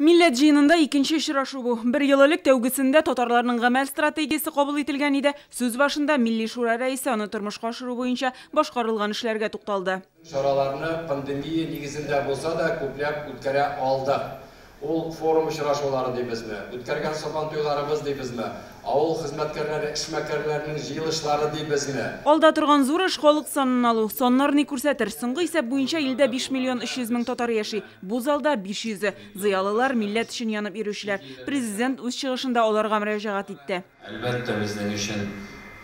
Милләт җыенында икенче очрашу бу. Бер ел элек тәүгесендә татарларның гамәл стратегиясе кабул ителгән иде. Сүз башында Милли Шура рәисе аны тормышка ашыру буенча башкарылган эшләргә тукталды. Чараларны пандемия нигезендә булса да күпләп үткәрә алдык. Ул форум очрашулары дибезме, үткәргән сабантуйларыбыз дибезме, авыл хезмәткәрләре, эшмәкәрләренең җыелышлары дибезме. Алда торган зур эш халык санын алу. Саннар ни күрсәтер? Соңгы исәп буенча илдә 5 миллион 300 мең татар яши. Бу залда 500-е. Зыялылар, милләт өчен янып йөрүчеләр. Президент үз чыгышында аларга мөрәҗәгать итте. Әлбәттә, безнең өчен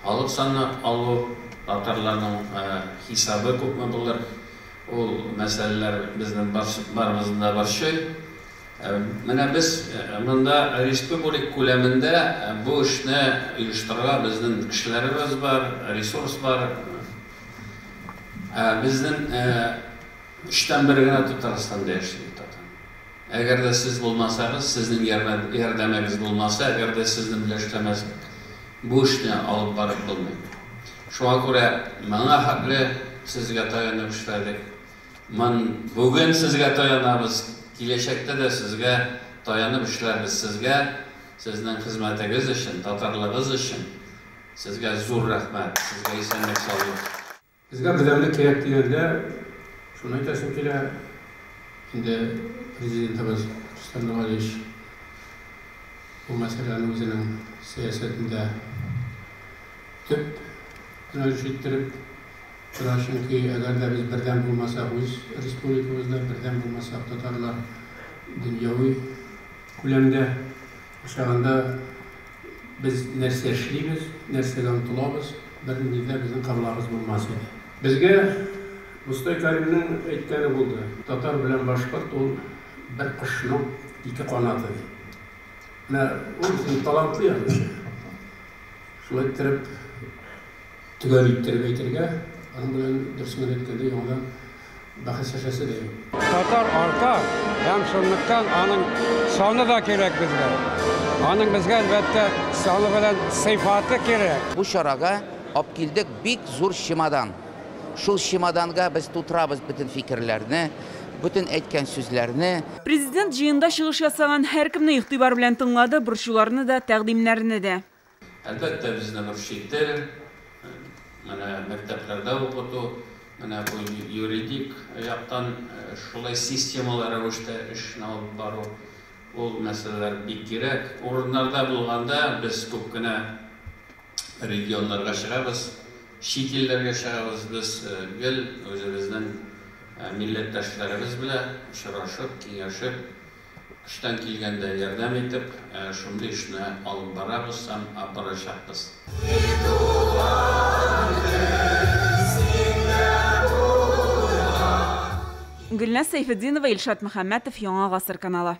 халык саны алу, татарларның хисабы күпме булыр, ул мәсьәләләр безнең барыбызны да борчый. Менә без монда республика күләмендә бу эшне оештырырга безнең кешеләребез бар, ресурс бар. Безнең 1/3 генә Татарстанда яши татар. Әгәр дә сез булмасагыз, сезнең ярдәмегез булмаса, әгәр дә сезне белән эшләмәсәк, бу эшне алып барып булмый. Шуңа күрә моңа хәтле сезгә таянып эшләдек. Бүген сезгә таянабыз, киләчәктә дә сезгә таянып эшләрбез. Сезгә, сезнең хезмәтегез өчен, татарлыгыз өчен сезгә зур рәхмәт, сезгә исәнлек саулык. Безгә бердәмлек кирәк дигәндә, шуны әйтәсем килә, инде президентыбыз Рөстәм Нургалиевич бу мәсьәләне үзенең сәясәтендә төп юнәлеш иттереп тора, чөнки әгәр дә без бердәм булмасак, үз республикабызда бердәм булмасак, татарлар дөньяви күләмдә ашаганда без нәрсә эшлибез, нәрсәгә омтылабыз, бернинди дә безнең каблабыз булмас иде. Безгә Мостай Кәримнең әйткәне булды: татар белән башкорт ул бер кошның ике канаты ди. Менә ул үзен талантлы язучы. Шулай иттереп төгәл иттереп әйтергә, аның белән дөресен генә әйткәндә яңадан бәхәсләшәсе дә юк. Татар арта, һәм шунлыктан аның саны да кирәк безгә. Аның безгә әлбәттә саны белән сыйфаты кирәк. Бу чарага алып килдек бик зур чемодан. Шул чемоданга без тутырабыз бөтен фикерләрне, бөтен әйткән сүзләрне. Президент җыенда чыгыш ясаган һәркемне игътибар белән тыңлады, борчуларны да, тәкъдимнәрне дә. Әлбәттә, безне борчый тел, менә мәктәпләрдә укыту, менә бу юридик яктан шулай системалы рәвештә эшне алып бару, ул мәсьәләләр бик кирәк. Урыннарда булганда без күп кенә регионнарга чыгабыз, чит илләргә чыгабыз, без гел үзебезнең милләттәшләребез белән очрашып, киңәшеп, көчтән килгәндә ярдәм итеп, шундый эшне алып барабыз һәм алып барачакбыз. Гөлназ Сәйфетдинова, Илшат Мөхәммәтов, Яңа Гасыр каналы.